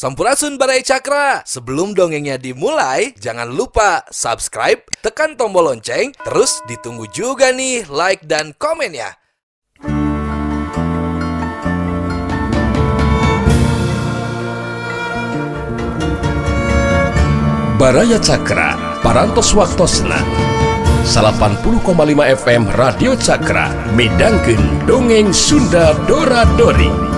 Sampurasun Baraya Cakra. Sebelum dongengnya dimulai, jangan lupa subscribe, tekan tombol lonceng, terus ditunggu juga nih like dan komennya. Baraya Cakra, Parantos Waktosna 80,5 FM Radio Cakra midangkeun dongeng Sunda Dora Dori.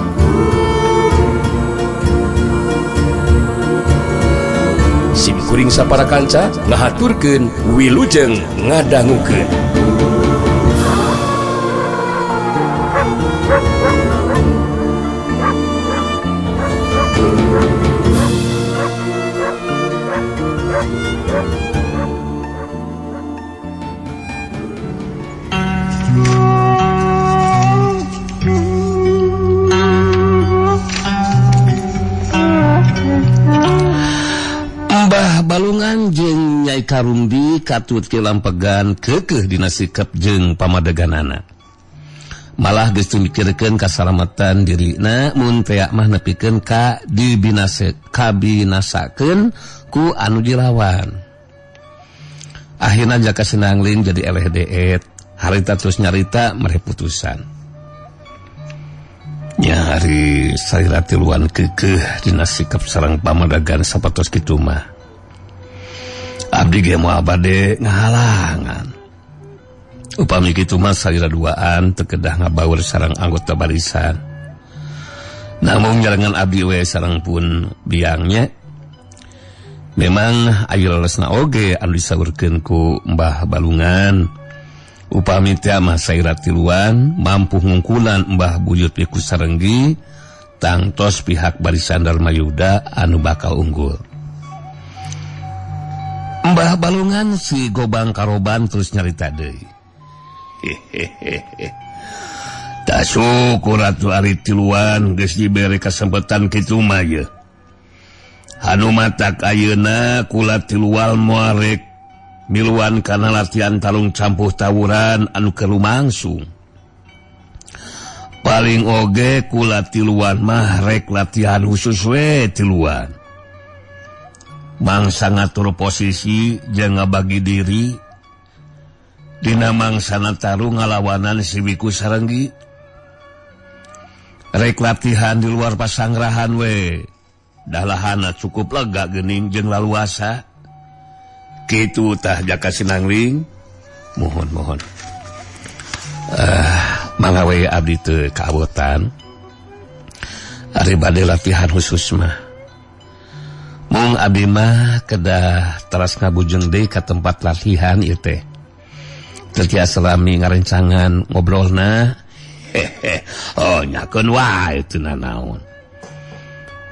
Sim kuring sapara kanca ngahaturkeun wilujeng ngadangukeun. Mbah Balungan jeung Nyai Karumbi katut kilampegan keukeuh dina sikep jeung pamadeganana. Malah geus teu mikirkeun kasalamatan dirina mun tea mah nepikeun ka dibinase kabinasakeun ku anu dilawan. Akhirna Jaka Sinangling jadi eleh deet, harita terus nyarita mere putusan. Nya ari salira tiluan keukeuh dina sikep sareng pamadegan sapatos kitu mah. Abdi ge moal bade ngahalangan. Upami kitu mah salira duaan teu kedah ngabaur sareng anggota barisan. Namung nyarengan abdi we sareng pun biangnya. Memang aya lelesna oge anu disaurkeun ku Mbah Balungan. Upami teh mah salira tiluan mampu ngungkulan Mbah Buyut Wiku Sarenggi tangtos pihak barisan Darmayuda anu bakal unggul. Mbah Balungan si Gobang Karoban terus nyarita deui. Hehehe. Ta syukur atuh ari tiluan geus dibere kasempatan kitu mah ye. Anu matak ayeuna kula tiluan moal rek miluan kana latihan tarung campuh tawuran anu keur lumangsung. Paling oge kula tiluan mah rek latihan khusus we tiluan. Mangsa ngatur posisi jeung ngabagi diri dina mangsana tarung ngalawanan si Wiku Sarenggi. Rek latihan di luar pasangrahan we. Dah lahana cukup lega geuning jeung laluasa. Kitu tah Jaka Sinangling. Mohon mohon. Mangga we abdi teu kaabotan. Ari bade latihan khusus mah. Mung abdi mah kedah teras ngabujeng deui ka tempat latihan ieu teh. Teu tiasa lami ngarencangan ngobrolna. Hehe. Oh nyakeun wae teu nanaon.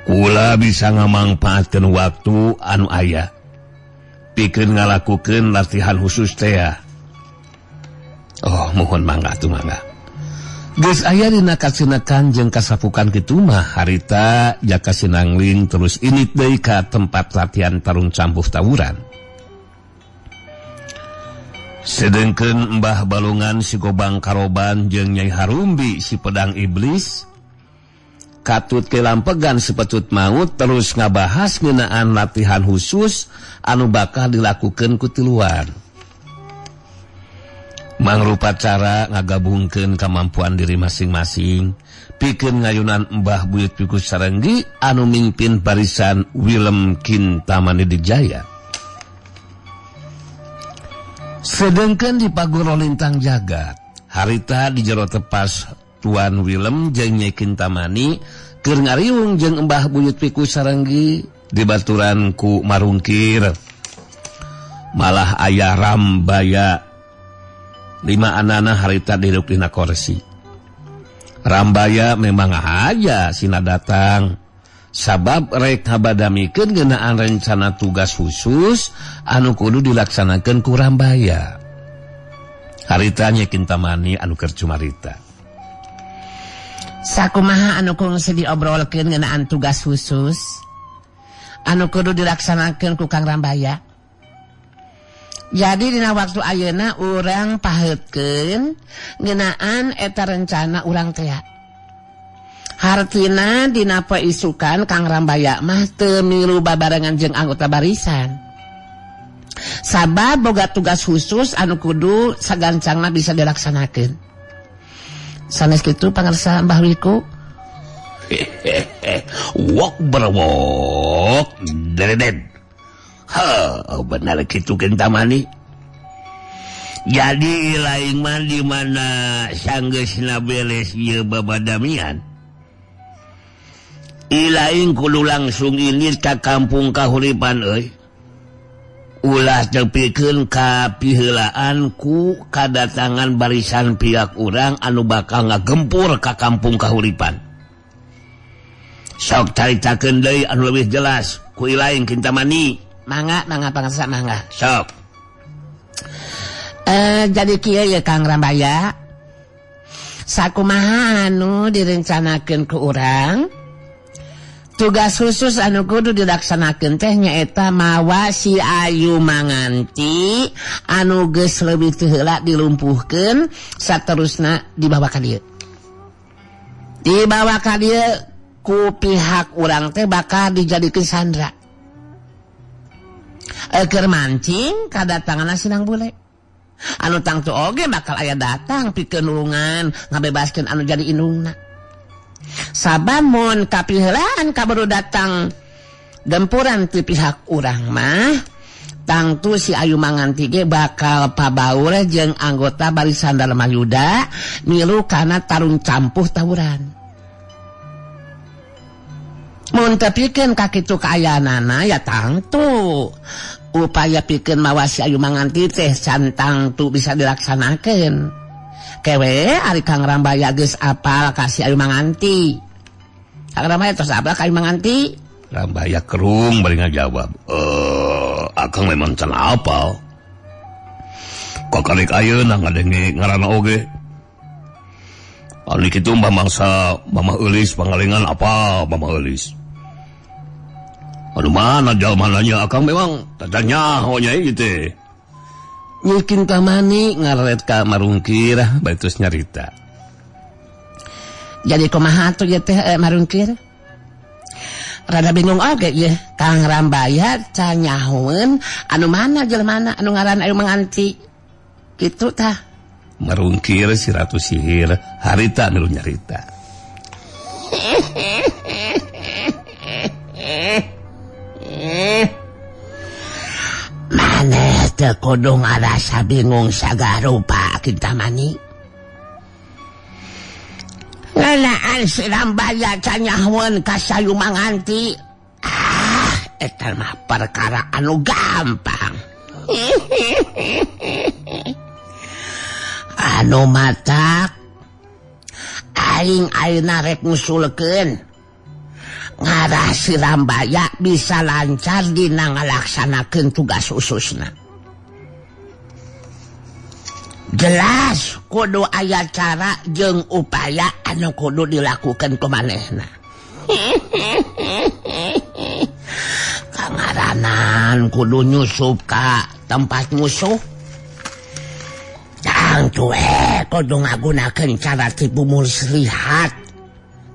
Kula bisa ngamangpaatkeun waktu anu aya. Pikeun ngalakukeun latihan khusus teh ya. Oh mohon mangga atuh mangga. Geus aya dina kasinakan jeung kasapukan kitu mah harita Jaka Sinangling terus init deui ka tempat latihan tarung campuh tawuran. Sedengkeun Mbah Balungan si Gobang Karoban jeung Nyai Harumbi si Pedang Iblis katut kelampegan sepetut maut terus ngabahas ngeunaan latihan khusus anu bakal dilakukeun ku tiluan. Mangrupa cara ngagabungkeun kamampuan diri masing-masing pikeun ngayunan Mbah Buyut Wiku Sarenggi anu mimpin barisan Willem Kintamani Dijaya. Sedengkeun di Paguro Lintang Jagat harita di jero tepas Tuan Willem jeung Nyai Kintamani keur ngariung jeung Mbah Buyut Wiku Sarenggi dibaturan ku Marungkir. Malah aya Rambaya lima anana harita duduk dina kursi. Rambaya memang aja sina datang sabab rek ngabadamikeun ngeunaan rencana tugas khusus anu kudu dilaksanakeun ku Rambaya. Harita Nyai Kintamani anu keur cumarita. Sakumaha anu kungsi diobrolkeun ngeunaan tugas khusus anu kudu dilaksanakeun ku Kang Rambaya? Jadi dina waktu ayeuna urang paheutkeun ngeunaan eta rencana urang teh. Hartina dina poe isukan Kang Rambaya mah teu milu babarengan jeung anggota barisan. Sabab boga tugas khusus anu kudu sagancangna bisa dilaksanakeun. Sanes kitu pangarsa Mbah Wiku. Wok berwok dereden. Ha, benar kitu Kintamani. Jadi lain mah di mana sanggeusna beres ieu babadamian. Ilaing kudu langsung ini ka kampung Kahuripan euy. Ulah tepikeun ka piheulaan ku kadatangan barisan pihak urang anu bakal ngagempur ka kampung Kahuripan. Sok caritakeun deui anu leuwih jelas ku Ilaing Kintamani. Mangga mangga pangarsa mangga. Sok. Jadi kieu ye Kang Rambaya. Sakumaha anu direncanakeun ku urang? Tugas khusus anu kudu dilaksanakeun teh nyaeta mawa si Ayu Manganti anu geus leuwih teu heula dilumpuhkeun saterusna dibawa ka dieu. Dibawa ka dieu ku pihak urang teh bakal dijadikeun sandra. Keur mancing kadatanganna Sinang Bule. Anu tangtu oge bakal aya datang pikeun nulungan ngabebaskeun anu jadi indungna. Sabamun kapiheulaan kabaru datang gempuran ti pihak urang mah tangtu si Ayu Manganti ge bakal pabaur jeung anggota barisan Darmayuda milu kana tarung campuh tawuran. Mun teu pikeun ka kitu kaayaanana ya tangtu upaya pikeun mawa si Ayu Manganti teh can tangtu bisa dilaksanakeun. Kewe ari Kang Rambaya geus apal ka si Ayu Manganti. Kang Rambaya tos apal ka Ayu Manganti? Rambaya kerung bari ngajawab. Akang memang can apal. Kok karek ayeuna ngadenge ngaranna oge. Anu kitu mbah mangsa Mamah Eulis pangalengan apa Mamah Eulis. Anu mana jalmananya akang memang teu nyaho nya ieu teh. Nyi Kintamani ngaret ka Marungkir bari terus nyarita. Jadi kumaha atuh ieu teh Marungkir? Rada bingung oge ieu Kang Rambaya can nyahoeun anu mana jelema anu ngaran Ayu Manganti. Kitu tah. Marungkir si Ratu Sihir harita milu nyarita. Maneh teu kudu ngarasa bingung sagarupa Kintamani. Ngeunaan si Rambaya can nyahoeun ka Ayu Manganti. Ah, eta mah perkara anu gampang. Anu matak aing ayeuna rek ngusulkeun ngarah si Rambaya bisa lancar dina ngalaksanakeun tugas khususna. Jelas kudu aya cara jeung upaya anu kudu dilakukan ku manehna. Kangaranan kudu nyusup ka tempat musuh. Tangtu kudu ngagunakeun cara tipu muslihat,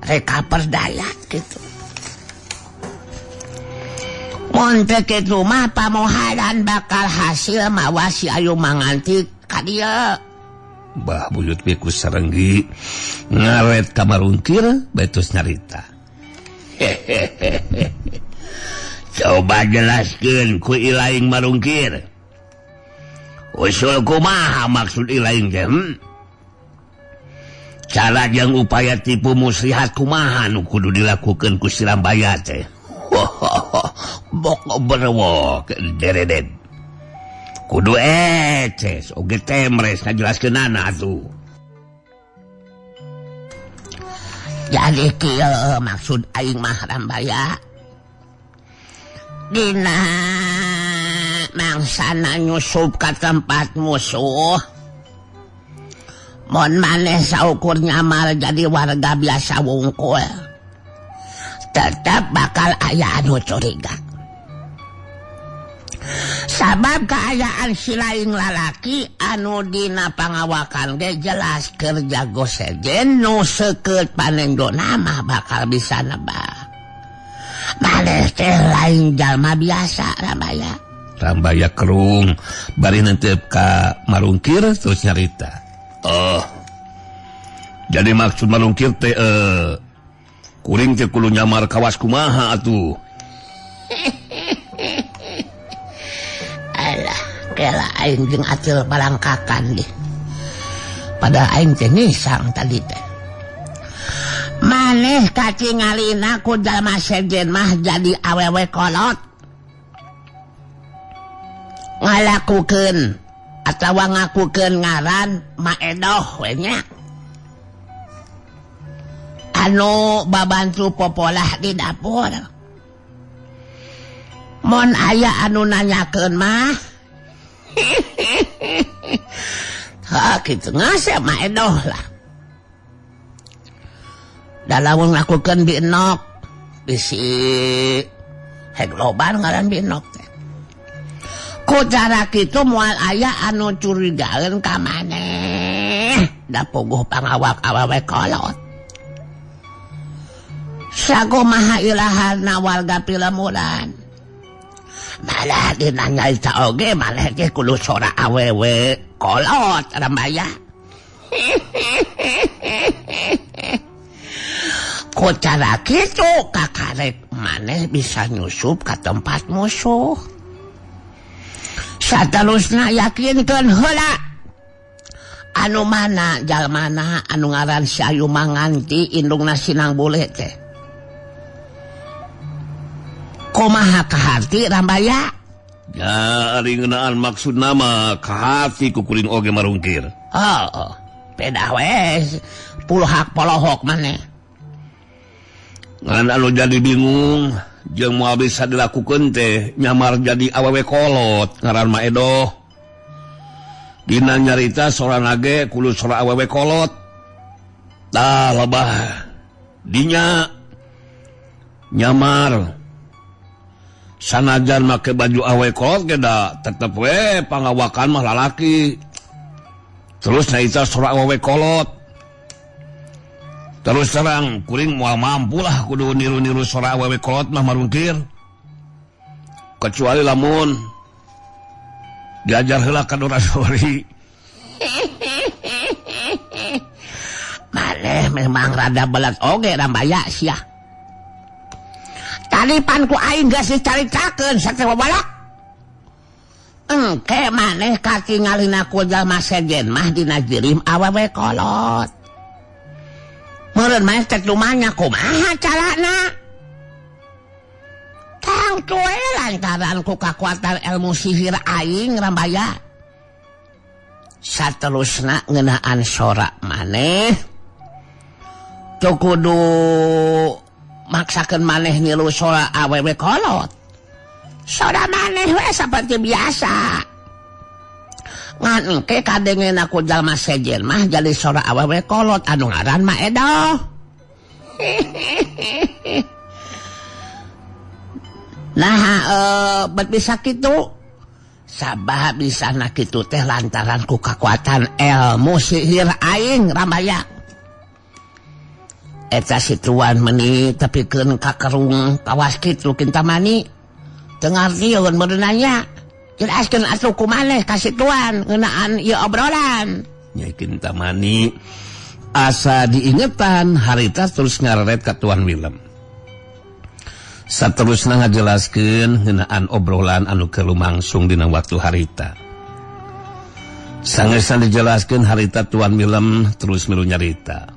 reka perdaya gitu. Mun teu kitu mah pamoharan bakal hasil mawa si Ayu Manganti ka dieu. Mbah Buyut Wiku Sarenggi ngaret ka Marungkir bae terus nyarita. Coba jelaskeun ku Ilaing Marungkir. Usul kumaha maksud Ilaing teh? Cara jeung upaya tipu muslihat kumaha nu kudu dilakukeun ku si Rambaya teh? Bok berwok dereden. Kudu eces oge temres ngajelaskeunana atuh. Jadi kieu maksud aing mah Rambaya. Dina mangsana nyusup ka tempat musuh. Mun maneh saukur nyamar jadi warga biasa wungkul, tetap bakal aya anu curiga. Sabab kaayaan si lain lalaki anu dina pangawakan ge jelas keur jago sejen nu seukeut panendona mah bakal bisa nebak. Maneh teh lain jalma biasa Rambaya. Rambaya kerung bari nentep ka Marungkir terus nyarita. Oh. Jadi maksud Marungkir teh kuring teh kudu nyamar kawas kumaha atuh. Alah, kela aing jeung acil balangkakan deh. Padahal aing teh nisang tadi teh. Maneh katingalina ku jalma sejen mah jadi awewe kolot. Ngalakukeun atawa ngakukeun ngaran Maedoh we nya. Anu babantu popolah di dapur. Mun aya anu nanyakeun mah ha kitu ngasep Maedoh lah. Da lamun ngakukeun Bi Enok bisi heg loban ngaran Bi Enok teh. Ku cara kitu moal aya anu curigaeun ka maneh. Da puguh pangawak awewe kolot. Sakumaha ilahana warga pilemuran. Malah dina nyaita oge maneh teh kudu sora awewe kolot Rambaya. Ku cara kitu kakarek maneh bisa nyusup ka tempat musuh. Saterusna yakinkeun heula anu mana jalmana anu ngaran si Ayu Manganti indungna Sinang Bule teh. Kumaha kahati Rambaya? Ya ari ngeunaan maksudna mah kahati ku kuring oge Marungkir. Oh, beda we puluhak polohok maneh. Ngan anu jadi bingung jeung moal bisa dilakukeun teh nyamar jadi awewe kolot ngaran Maedoh. Dina nyarita sorana ge kudu sora awewe kolot. Tah lebah dinya nyamar sanajan make baju awewe kolot ge da tetep we pangawakan mah lalaki. Terus nyarita sora awewe kolot. Terus terang kuring moal mampu lah kudu niru-niru sora awewe kolot mah Marungkir. Kecuali lamun diajar heula ka Dora Sori. Maneh memang rada belat oge Rambaya sia. Tadi pan ku aing geus dicaritakeun sateu balak. Engke maneh katingalina ku jalma sejen mah dina jirim awewe kolot. Meureun maneh teh lumanya kumaha carana? Tangtu we lantaran ku kakuatan ilmu sihir aing Rambaya. Saterusna ngeunaan sora maneh teu kudu maksakeun maneh niru sora awewe kolot. Sora maneh we saperti biasa. Ngan engke kadengena ku jalma sejen mah jadi sora awewe kolot anu ngaran Maedoh. Nah, bet bisa kitu. Sabab bisa na kitu teh lantaran ku kakuatan ilmu sihir aing Rambaya. Eta situan meni tepikeun ka kerung kawas kitu Kintamani. Teu ngartieun meureunanya. Jelaskeun atuh ku maneh ka situan ngeunaan ieu obrolan. Nya Kintamani asa diingetan harita terus ngareret ka Tuan Willem. Saterusna ngajelaskeun ngeunaan obrolan anu keur lumangsung dina waktu harita. Sangeusna dijelaskeun harita Tuan Willem terus milu nyarita.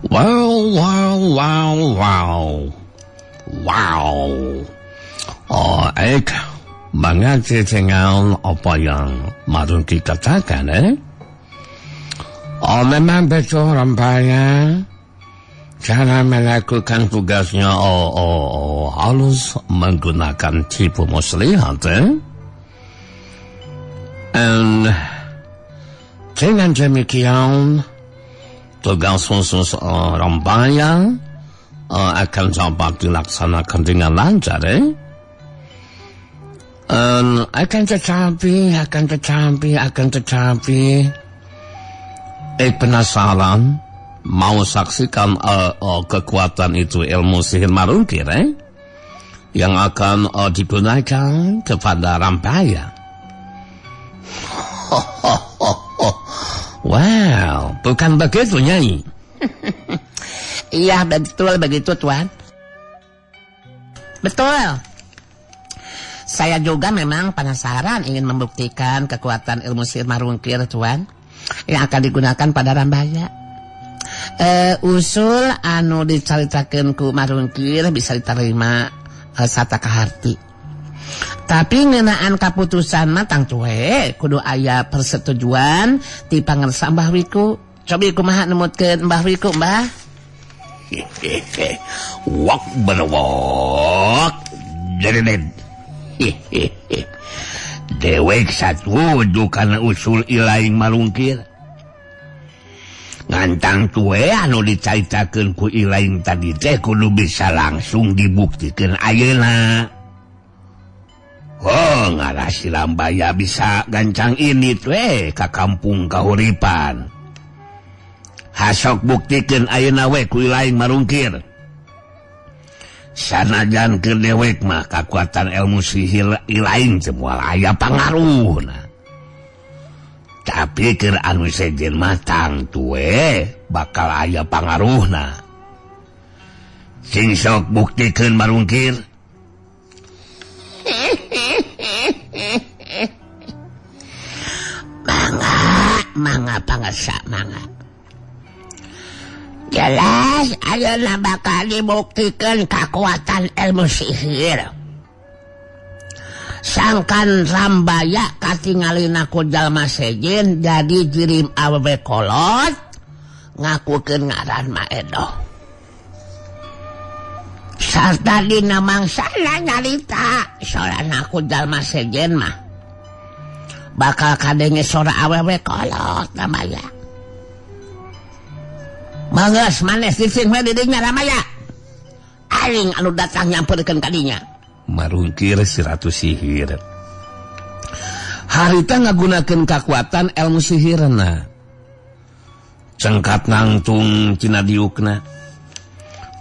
Wow wow wow wow. Wow. Oh, ek mengerti dengan apa yang Marungkir katakan, eh? Oh, memang betul Rambaya. Cara melakukan tugasnya oh, harus menggunakan tipu muslihat, eh? And dengan demikian, tugas khusus Rambaya akan dapat dilaksanakan dengan lancar, Akan tetapi penasaran mau saksikan kekuatan itu ilmu sihir Marungkir yang akan digunakan kepada Rambaya. Wow, bukan begitu Nyai? Iya, betul begitu Tuan. Betul. Saya juga memang penasaran ingin membuktikan kekuatan ilmu sihir Marungkir Tuan yang akan digunakan pada Rambaya. Usul anu dicaritakeun ku Marungkir bisa diterima sata kaharti. Tapi ngeunaan kaputusan mah tangtu we kudu aya persetujuan ti pangersa Mbah Wiku. Cobi kumaha nemutkeun Mbah Wiku, Mbah? Wak berwak. Jadi dewek satuju karena usul ilaing Marungkir. Ngantang tue anu dicaritakeun ku ilaing tadi teh kudu bisa langsung dibuktikeun ayeuna. Oh, ngarah si Rambaya bisa gancang ini tue ka kampung Kahuripan. Hasok buktikeun ayeuna we ku ilaing Marungkir. Sanajan keur dewek mah kakuatan ilmu sihir ilaing teh moal aya pangaruhna. Tapi keur anu sejen mah tangtu we bakal aya pangaruhna. Sing sok buktikeun Marungkir. Mangga mangga mangga. Jelas ayeuna bakal dibuktikan kekuatan ilmu sihir. Sangkan Rambaya katingalina ku jalma sejen jadi jirim awewe kolot ngakukeun ngaran Maedoh. Sarta dina mangsana nyarita sorana ku jalma sejen mah bakal kadenge sora awewe kolot Rambaya. Manggas manes cicing we di dinya Rambaya. Aing anu datang nyamperkeun ka dinya. Marungkir si ratu sihir. Harita ngagunakeun kakuatan ilmu sihirna. Cengkat nangtung tina diukna.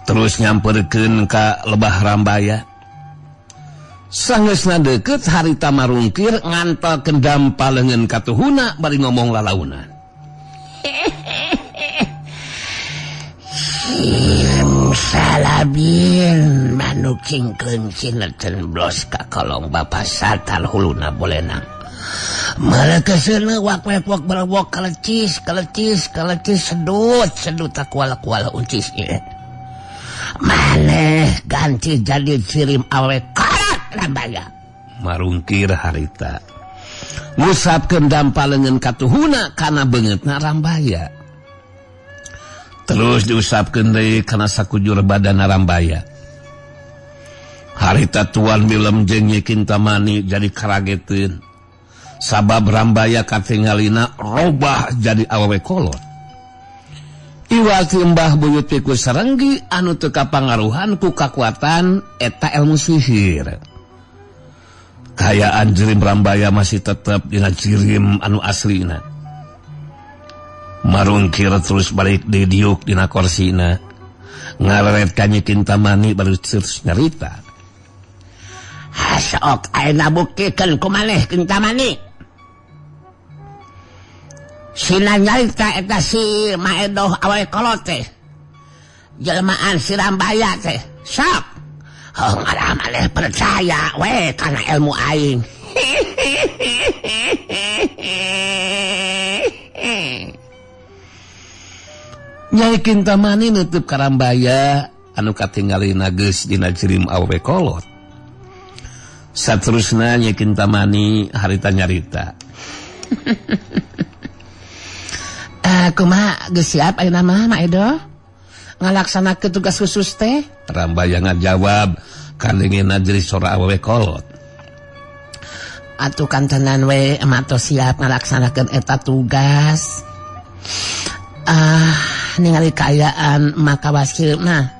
Terus nyamperkeun ka lebah Rambaya. Sangeusna deukeut harita Marungkir ngantelkeun dampa leungeun katuhuna bari ngomong lalaunan. Salabin manuk cingkeun sineten blos ka kolong bapa satal huluna bolenang. Malekeseuna wak wak berwok kalecis kalecis kalecis sedut sedut takual-kual uncis ieu. Maneh ganti jadi cirim awe karat Rambaya. Marungkir harita ngusapkeun dampa leungeun katuhuna kana beungeutna Rambaya. Terus diusapkeun deui kana sakujur badan Rambaya. Harita Tuan Milem jeung Nyi Kintamani jadi karageteun. Sabab Rambaya katingalina robah jadi awewe kolot. Iwal ti Mbah Buyut Piku Sarenggi anu teu kapangaruhan ku kakuatan eta ilmu sihir. Kayaan jirim Rambaya masih tetep dina jirim anu aslina. Marungkir terus balik di diuk dina korsina. Ngareret ka Nyi Kintamani baru terus nyarita. Hasok ayeuna buktikeun ku maneh Kintamani. Sina nyarita eta si Maedoh awewe kolot teh. Jelmaan si Rambaya teh. Sok. Oh, ngarah maneh percaya we kana ilmu aing. Nyai Kintamani nutup ka Rambaya anu katingalina geus dina jirim awewe kolot. Saterusna Nyai Kintamani harita nyarita. Kumaha geus siap ayeuna mah Maedoh ngalaksanakeun tugas khusus teh? Rambaya ngajawab kadengena jadi sora awewe kolot. Atuh kantenan we emak tos siap ngalaksanakeun eta tugas. Ningali kaayaan maka wasil mah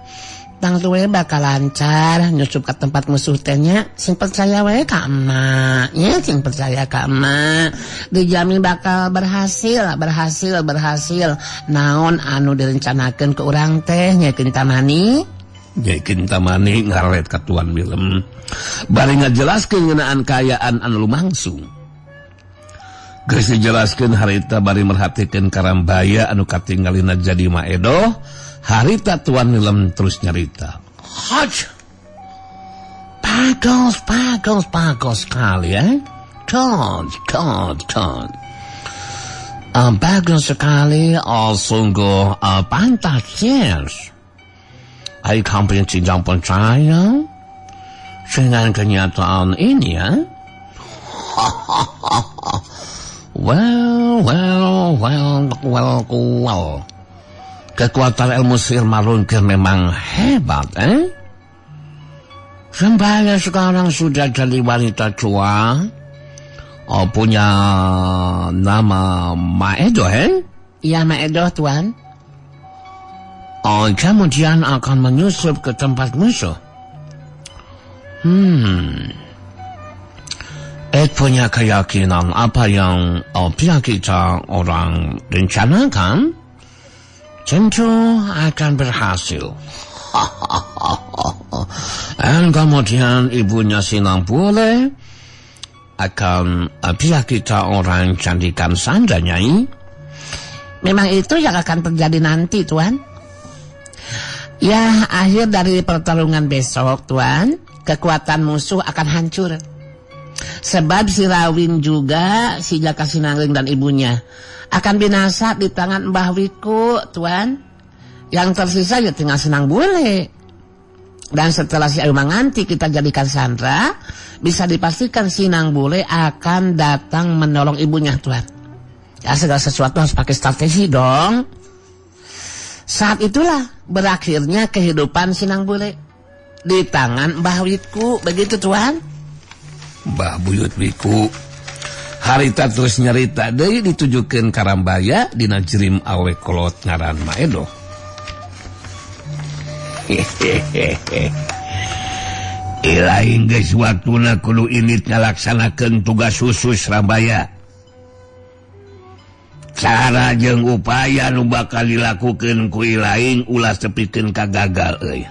Tangtu we bakal lancar nyusup ke tempat musuh teh nya. Sing percaya we ka emak nya, sing percaya ka emak. Dijamin bakal berhasil, berhasil, berhasil. Naon anu direncanakeun ke urang teh Nyai Kintamani? Nyai Kintamani ngaret ka Tuan Wilem. Bari ngajelaskeun ngeunaan kaayaan anu lumangsung. Geus dijelaskeun harita bari merhatikeun Karambaya anu katinggalina jadi Maedoh. Harita Tuan Wilem terus nyarita. Haj. Bagus, bagus, bagus sekali ya. God, God, God. Bagus sekali, oh, sungguh fantastis. Ai kampung tidak percaya dengan kenyataan ini ya. Well, well, well, well, well. Kekuatan ilmu sihir Marungkir memang hebat, eh? Sembaya sekarang sudah jadi wanita tua. Oh, punya nama Maedoh, eh? Iya, Maedoh, Tuan. Oh, kemudian akan menyusup ke tempat musuh. Ed punya keyakinan apa yang pihak kita orang rencanakan tentu akan berhasil. Dan kemudian ibunya Sinang Bule akan pihak kita orang jadikan sandra, Nyai. Memang itu yang akan terjadi nanti, Tuan. Ya, akhir dari pertarungan besok, Tuan, kekuatan musuh akan hancur. Sebab si Rawin juga, si Jaka Sinangling dan ibunya akan binasa di tangan Mbah Wiku, Tuan. Yang tersisa ya tinggal Sinang Bule. Dan setelah si Ayu Manganti kita jadikan sandra, bisa dipastikan Sinang Bule akan datang menolong ibunya, Tuan. Ya, segala sesuatu harus pakai strategi dong. Saat itulah berakhirnya kehidupan Sinang Bule di tangan Mbah Wiku, begitu, Tuan. Mbah Buyut Wiku harita terus nyarita deui ditujukeun Karambaya dina jirim awe kolot ngaran Maedoh. Hehehe. Ilaing geus waktuna kudu init ngalaksanakeun tugas khusus Rambaya. Cara jeung upaya nu bakal dilakukeun ku ilaing ulah tepikeun ka gagal euy.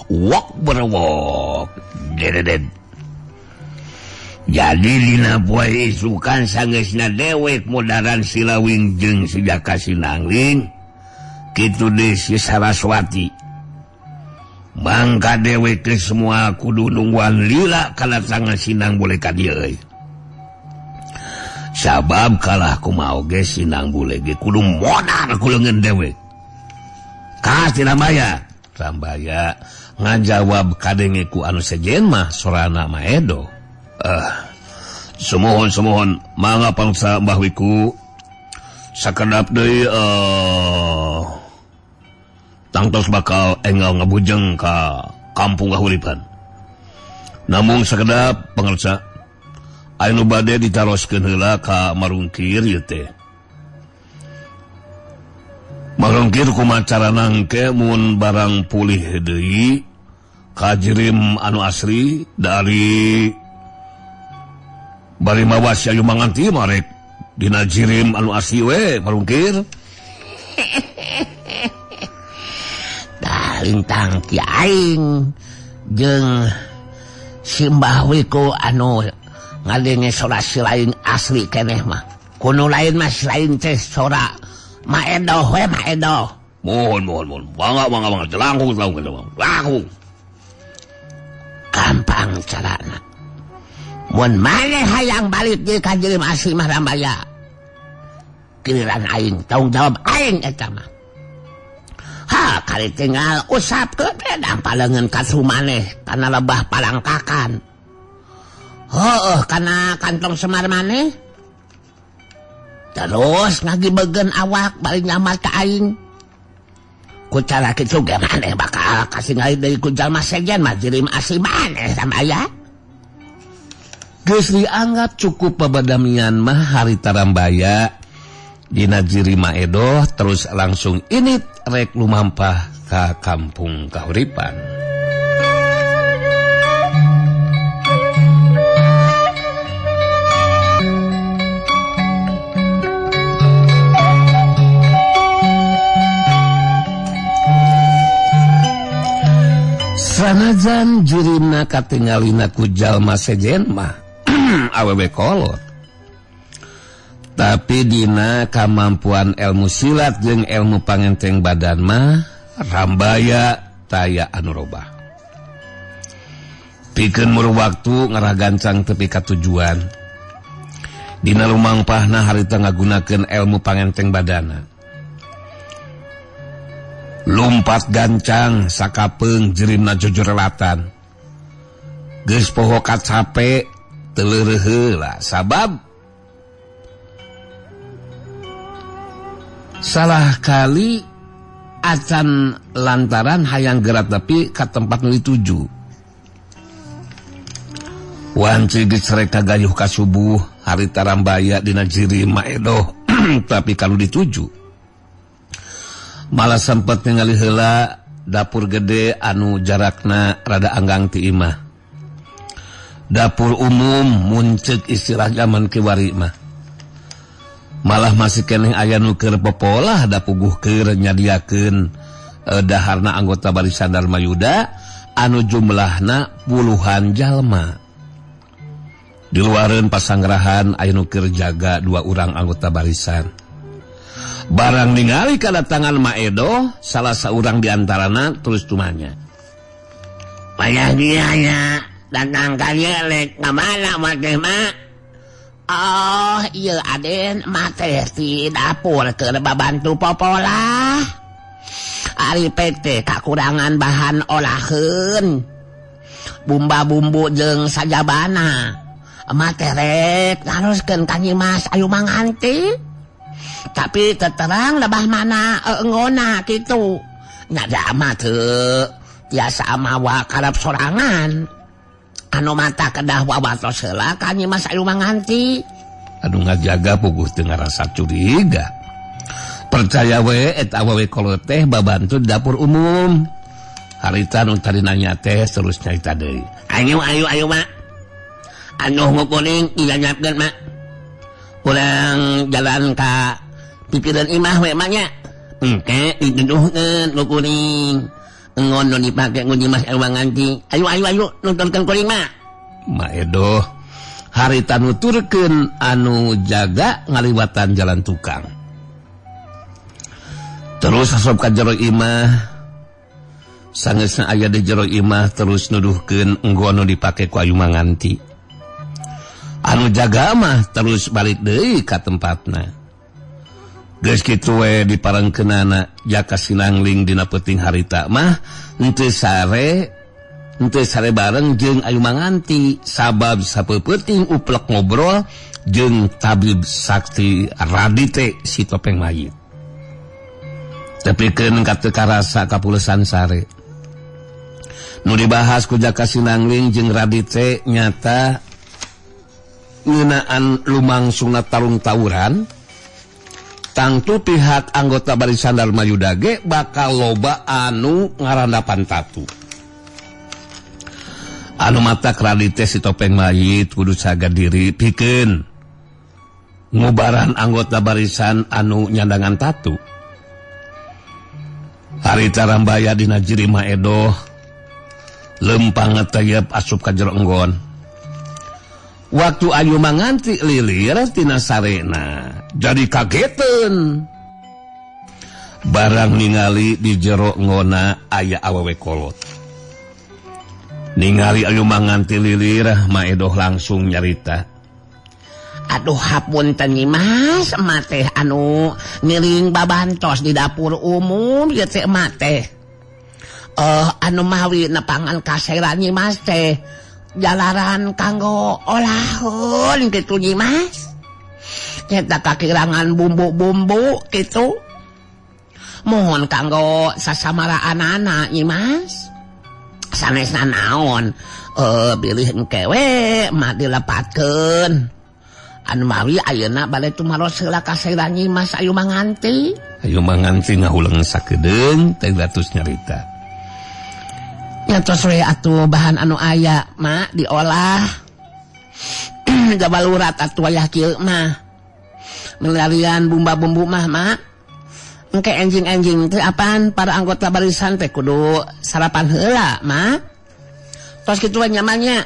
Wok berwok. Dedet. Jadi dina poe isukan sangeusna dewek modaran Silawing jeung si Jaka Sinangling kitu deui si Saraswati. Mangka dewek ke semua kudu nungguan lila kadatangan Sinang Bule ka dieu euy. Sabab kalah kumaha oge Sinang Bule ge kudu modar ku leungeun dewek. Ka si Rambaya. Rambaya ngajawab kadenge ku anu sejen mah sorana Maedoh. Sumuhun sumuhun mangga pangsa Mbah Wiku sakedap deui tangtos bakal enggal ngabujeng ka kampung Kahuripan. Namung sakedap pangersa anu bade ditaroskeun heula ka Marungkir ieu teh. Marungkir kumaha carana engke mun barang pulih deui ka jirim anu asri dari bari mawas Ayu Manganti marek dina jirim anu asli we Marungkir. Tah lintang ki aing jeung si Mbah Wiku anu ngadenge sora si lain asli keneh mah. Kuno lain mah si lain teh sora Maedoh we Maedoh. Mohon mohon mohon. Mangga mangga mangga langkung langkung langkung. Gampang carana. Mun maneh hayang balik deui ka jirim asli mah Rambaya. Giliran aing tanggung jawab aing eta mah. Ha kali tinggal usapkeun teh dampa leungeun ka maneh kana lebah palangkakan. Heueuh kana kantong semar maneh. Terus ngagibegeun awak bari nyamar ka aing. Ku cara kitu ge maneh bakal kasingali deui ku jalma sejen mah jirim asli maneh Rambaya. Geus dianggap cukup babadamian mah harita Rambaya dina jiri Maedoh terus langsung init rek lumampah ka kampung Kahuripan. Sanajan jirina katingalina ku jalma sejen mah awewe kolot. Tapi dina kamampuan ilmu silat jeung ilmu pangenteng badan mah Rambaya taya anu robah. Pikeun muru waktu ngaragancang tepi ka tujuan. Dina lumangpahna harita ngagunakeun ilmu pangenteng badana. Lumpat gancang sakapeung jirimna jojorelatan. Geus poho kacape teu leureuh heula sabab salah kali acan lantaran hayang gerat tepi ka tempat nu dituju. Wanci geus rek kagayuh ka subuh harita Rambaya dina jirim maedoh tapi kalau dituju malah sempet ningali heula dapur gede anu jarakna rada anggang ti imah. Dapur umum muncek istilah zaman kiwari mah. Malah masih keneh aya nu keur popolah da puguh keur nyadiakeun daharna anggota barisan Darmayuda anu jumlahna puluhan jalma. Di luareun pasangrahan aya nu keur jaga dua urang anggota barisan. Barang ningali kedatangan Maedo, salah seorang diantarana terus tumanya. Payah dia ya, datang kali lek kamana mah mah. Oh, iya aden mah teh di dapur keur babantu popolah. Ari PT kakurangan bahan olaheun. Bumba-bumbu jeung sajabana. Mah teh rek naroskeun ka Nyi Mas Ayu Manganti. Tapi terterang lebah mana engona gitu. Nyada mah teu tiasa mawa karep sorangan. Anu mata kedah wawatos heula ka Nyi Mas Ayu Manganti. Anu ngajaga puguh teu ngarasa curiga. Percaya we eta awewe kolot teh babantu di dapur umum. Harita nu tadi nanya teh terus nyarita deui. Ayo ayo ayo mak. Anu ngukuning dinyapkeun mak. Urang jalan ka pipireun imah we mak nya. Engke dituduhkeun nu kuring. Engon nu dipake ku Nyi Mas Ayu Manganti. Ayo ayo ayo nontonkeun kuring mak. Maedoh harita nuturkeun anu jaga ngaliwatan jalan tukang. Terus asup ka jero imah. Sangeusna aya di jero imah terus nuduhkeun enggon nu dipake ku Ayu Manganti. Anu jaga mah terus balik deui ka tempatna. Geus kitu we diparengkeunana Jaka Sinangling dina peuting harita mah henteu sare bareng jeung Ayu Manganti sabab sapeupeting uplek ngobrol jeung tabib sakti Radite si topeng mayit. Tepikeun ka teu karasa kapulesan sare. Nu dibahas ku Jaka Sinangling jeung Radite nyata ngeunaan lumangsungna tarung tawuran. Tangtu pihak anggota barisan Darmayuda ge bakal loba anu ngarandapan tatu. Anu mata Radite si topeng mayit kudu caga diri pikeun ngubaran anggota barisan anu nyandangan tatu. Harita Rambaya dina jiri Maedoh lempang ngetayep asup ka jero enggon. Waktu Ayu Manganti lilir tina sarena jadi kageteun. Barang ningali di jero ngona aya awewe kolot. Ningali Ayu Manganti lilir Maedoh langsung nyarita. Aduh hapunten Nyi Mas, emak teh anu ngiring babantos di dapur umum ieu teh emak teh. Anu mawi nepangan kaseran Nyi Mas teh jalaran kanggo olaheun kitu Nyi Mas. Nyata kakirangan bumbu-bumbu kitu. Mohon kanggo sasamaraanana Nyi Mas. Sanesna naon bilih engke we mah dilepatkeun. Anu mawi ayeuna bade tumaros heula ka Saira Nyimas Ayu Manganti. Ayu Manganti ngahuleng sakedeung teh ratus nyarita. Nya tos we atuh bahan anu aya mak diolah. Jabalurat atuh wayah kieu mah. Milarian bumba-bumbu mah mak. Engke enjing-enjing teh apaan para anggota barisan teh kudu sarapan heula mak. Tos kitu we nyamannya.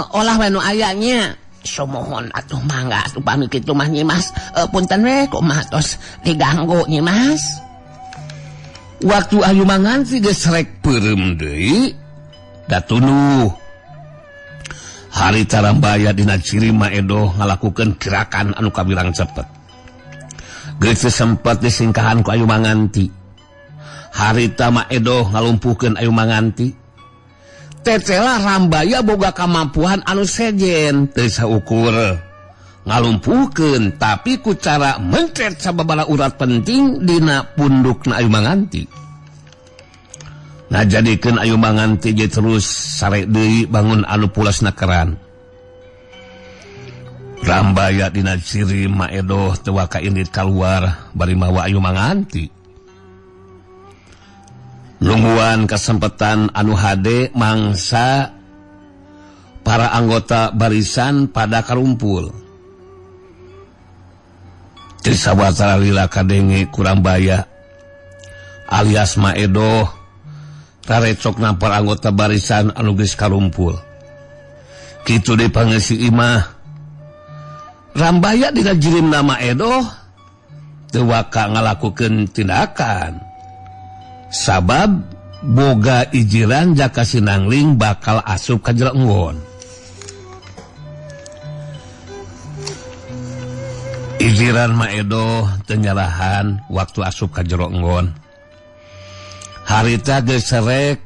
Olah we nu aya nya. Sumohon atuh mangga atuh pami kitu mah Nyimas. Punten we kumaha tos diganggu Nyimas. Waktu Ayu Manganti geus rek peureum deui da tunduh. Harita Rambaya dina ciri Maedoh ngalakukeun gerakan anu kabilang cepet. Geus sempat disingkahan ku Ayu Manganti. Harita Maedoh ngalumpuhkeun Ayu Manganti. Tetela Rambaya boga kamampuan anu sejen teu saukur ngalumpuhkeun tapi ku cara mencet sababaraha urat penting dina pundukna Ayu Manganti. Ngajadikeun Ayu Manganti ge terus sare deui bangun anu pulasna keran. Rambaya dina ciri Maedoh teu waka indit kaluar bari mawa Ayu Manganti. Nungguan kesempatan anu hade mangsa para anggota barisan pada karumpul. Teu sawatara lila kadenge ku Rambaya alias Maedoh tarecokna para anggota barisan anu geus karumpul. Kitu deui pangeusi imah. Rambaya dina jirimna Maedoh teu waka ngalakukeun tindakan. Sabab boga ijiran Jaka Sinangling bakal asup ka jero enggon. Ijiran Maedoh teu nyalahan waktu asup ka jero enggon. Harita geus serek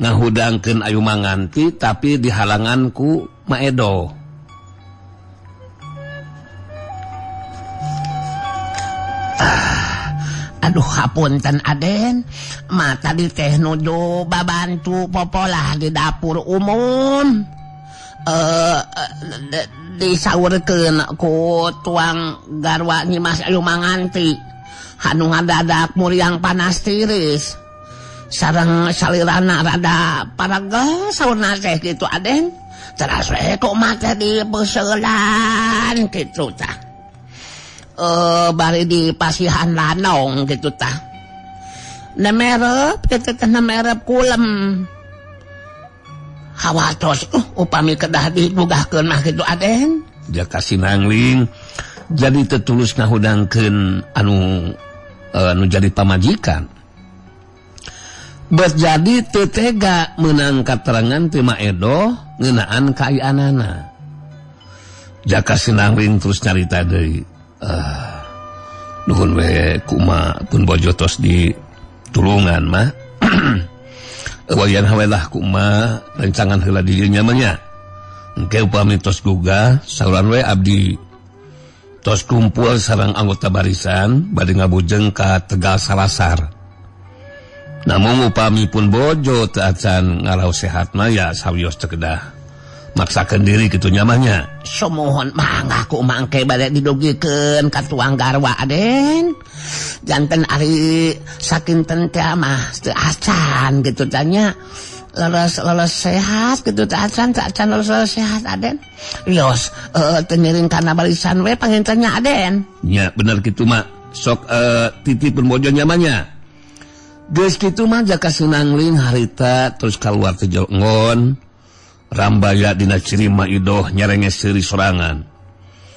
ngahudangkeun Ayu Manganti tapi dihalangan ku Maedoh. Aduh hapunten Aden, ma tadi teh nuju babantu popolah di dapur umum. Disaurkeun ku tuang garwa Nyimas Ayu Manganti. Anu ngadadak muriang panas tiris. Sareng salirana rada paragel saurna teh kitu Aden. Teras we kok mah teh dipeuselan kitu tah. Bari di pasihan lanong gitu tah. Nemerep kitu teh nemerep kulem. Hawatos upami kedah digugahkeun mah kitu Aden. Jaka Sinangling jadi tetulus ngahudangkeun anu jadi pamajikan. Bet jadi teu tega meunang katerangan ti Maedoh ngeunaan kaayaanana. Jaka Sinangling terus nyarita deui. Nuhun we kuma pun bojo tos di tulungan mah. Wayan hawelah kuma rencangan heula di dieu nya mah nya. Engke upami tos gugah sauran we abdi tos kumpul sareng anggota barisan bade ngabujeng ka Tegal Salasar. Namun upami pun bojo teu acan ngarau sehat mah ya sawios teu kedah maksakeun diri kitu nya mah nya. Sumuhun mangga ku mangke bade didugikeun ka tuang garwa Aden. Janten ari sakinten teh mah teu acan kitu tah nya. Leres-leres sehat kitu teh acan, teu acan leres-leres sehat Aden. Yos teu ngiring kana barisan we panginten nya Aden. Nya bener kitu mah. Sok titipun bojo nya mah nya. Geus kitu mah Jaka Sinangling harita terus kaluar ti jero enggon. Rambaya dina ciri Maedoh nyarenges seuri sorangan.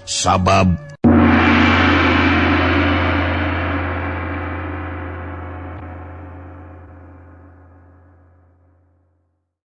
Sabab